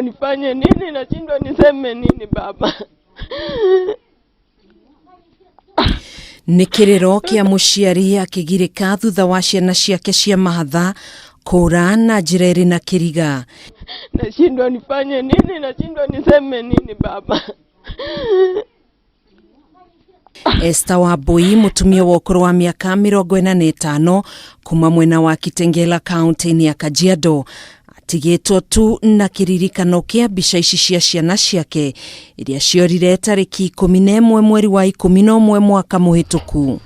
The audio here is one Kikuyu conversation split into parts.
Nifanye nini? Nashindwa niseme nini baba. Nĩ kĩrĩro kĩa mũciari akĩgirĩka thutha wa ciana ciake cia mahatha kũra na njĩra ĩrĩ na kĩriga. Nashindwa nifanye nini? Nashindwa niseme nini baba. Esther Wambui mũtumia wa ũkũrũ wa mĩaka 45 kuma mwena wa Kitengela kaunti-inĩ ya Kajiado atigĩtwo tu na kĩririkano kĩa mbica ici cia ciana ciake iria ciorire tarĩki 11 mweri wa 11 mwaka mũhĩtũku.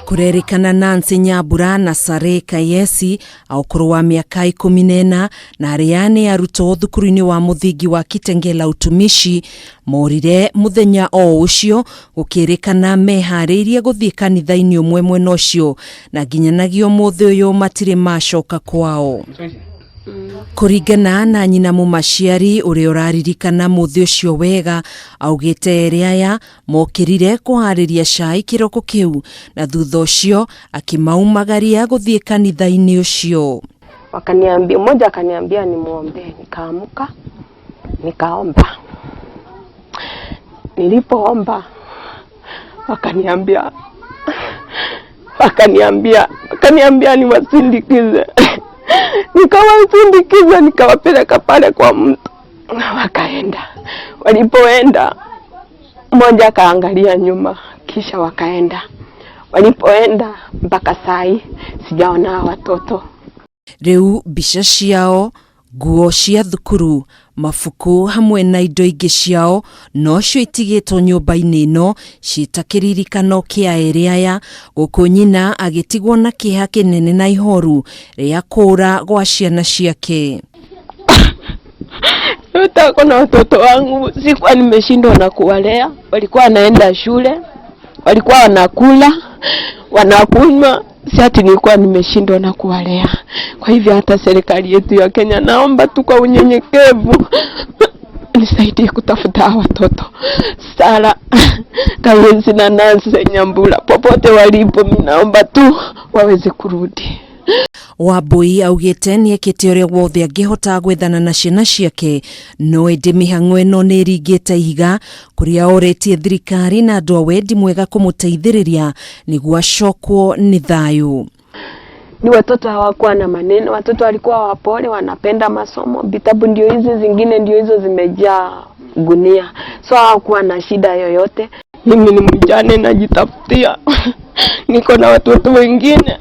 Kũrerĩkana Nancy Nyambura na Sarah Kayesi a ũkũrũ wa mĩaka 14 na arĩa nĩ arutwo thukuru-inĩ wa mũthingi wa Kitengela Utumishi morire mũthenya o ũcio gũkĩrĩkana meharĩirie gũthiĩ kanitha-inĩ ũmwe mwena ũcio na nginyanagia ũmũthĩ ũyũ matirĩ macoka kwao. Kũringana na nyina mũmaciari ũrĩa ũraririkana mũthĩ ũcio wega augĩte erĩ aya mokĩrire kũharĩria cai kĩroko kĩu na thutha ũcio akĩmaumagaria gũthiĩ kanitha-inĩ ũcio. Wakaniambia, mmoja akaniambia nimuombee, nikaamka nikaomba. Nilipoomba wakaniambia wakaniambia wakaniambia niwasindikize. Nikawasindikiza, nikawapeleka pale kwa mtu, wakaenda. Walipoenda mmoja akaangalia nyuma, kisha wakaenda. Walipoenda mpaka sai sijaona watoto. Rĩu mbica ciao, nguo cia thukuru, mabuku hamwe na indo ingĩ ciao nocio itigĩtwo nyũmba-inĩ ĩno ciĩta kĩririkano kĩa erĩ aya gũkũ nyina agĩtigwo na kĩeha kĩnene na ihoru rĩa kũra gwa ciana ciake. Tako na watoto wangu sikuwa nimeshindwa na kuwalea, walikuwa wanaenda shule, walikuwa wanakula, wanakunywa, si ati nilikuwa nimeshindwa na kuwalea. Kwa hivyo hata serikali yetu ya Kenya, naomba tu kwa unyenyekevu nisaidie kutafuta hawa watoto Sara Kayezi na Nancy Nyambura, popote walipo, mimi naomba tu waweze kurudi. Wambui augĩte nĩekĩte ũrĩa wothe angĩhota gwethana na ciana ciake no ĩndĩ mĩhang'o ĩno nĩ ĩringĩte ihiga kũrĩa orĩtie thirikari na andũ a wendi mwega kũmũteithĩrĩria nĩguo acokwo nĩ thayũ. Ni watoto hawakuwa na maneno, watoto walikuwa wapole, wanapenda masomo. Vitabu ndio hizi, zingine ndio hizo zimejaa gunia, so hawakuwa na shida yoyote. Mimi ni mjane, najitafutia niko na watoto wengine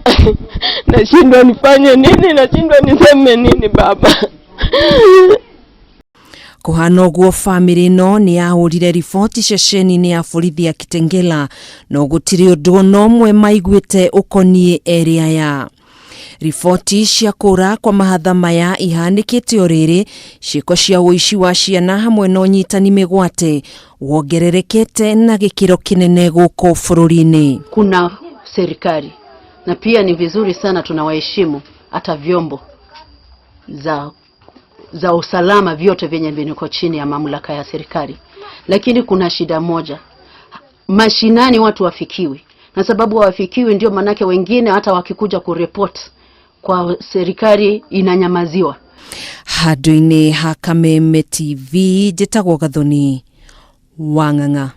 nashindwa nifanye nini, nashindwa niseme nini baba. Kũhana ũguo bamĩrĩ ĩno nĩ yahũrire riboti ceceni-inĩ ya borithi ya Kitengela no gũtirĩ ũndũ ona ũmwe maiguĩte ũkoniĩ erĩ aya. Riboti cia kũra kwa mahatha maya ihanĩkĩte o rĩrĩ ciĩko cia ũici wa ciana hamwe na ũnyitani mĩgwate wongererekete na gĩkĩro kĩnene gũkũ bũrũri-inĩ. Kuna serikali na pia ni vizuri sana tunawaheshimu hata vyombo za usalama vyote vyenye viko chini ya mamlaka ya serikali, lakini kuna shida moja, mashinani watu wafikiwi, na sababu hawafikiwi ndio manake wengine hata wakikuja kureport kwa serikali inanyamaziwa. Handũ-inĩ ha Kameme TV njĩtagwo Gathoni Wang'ang'a.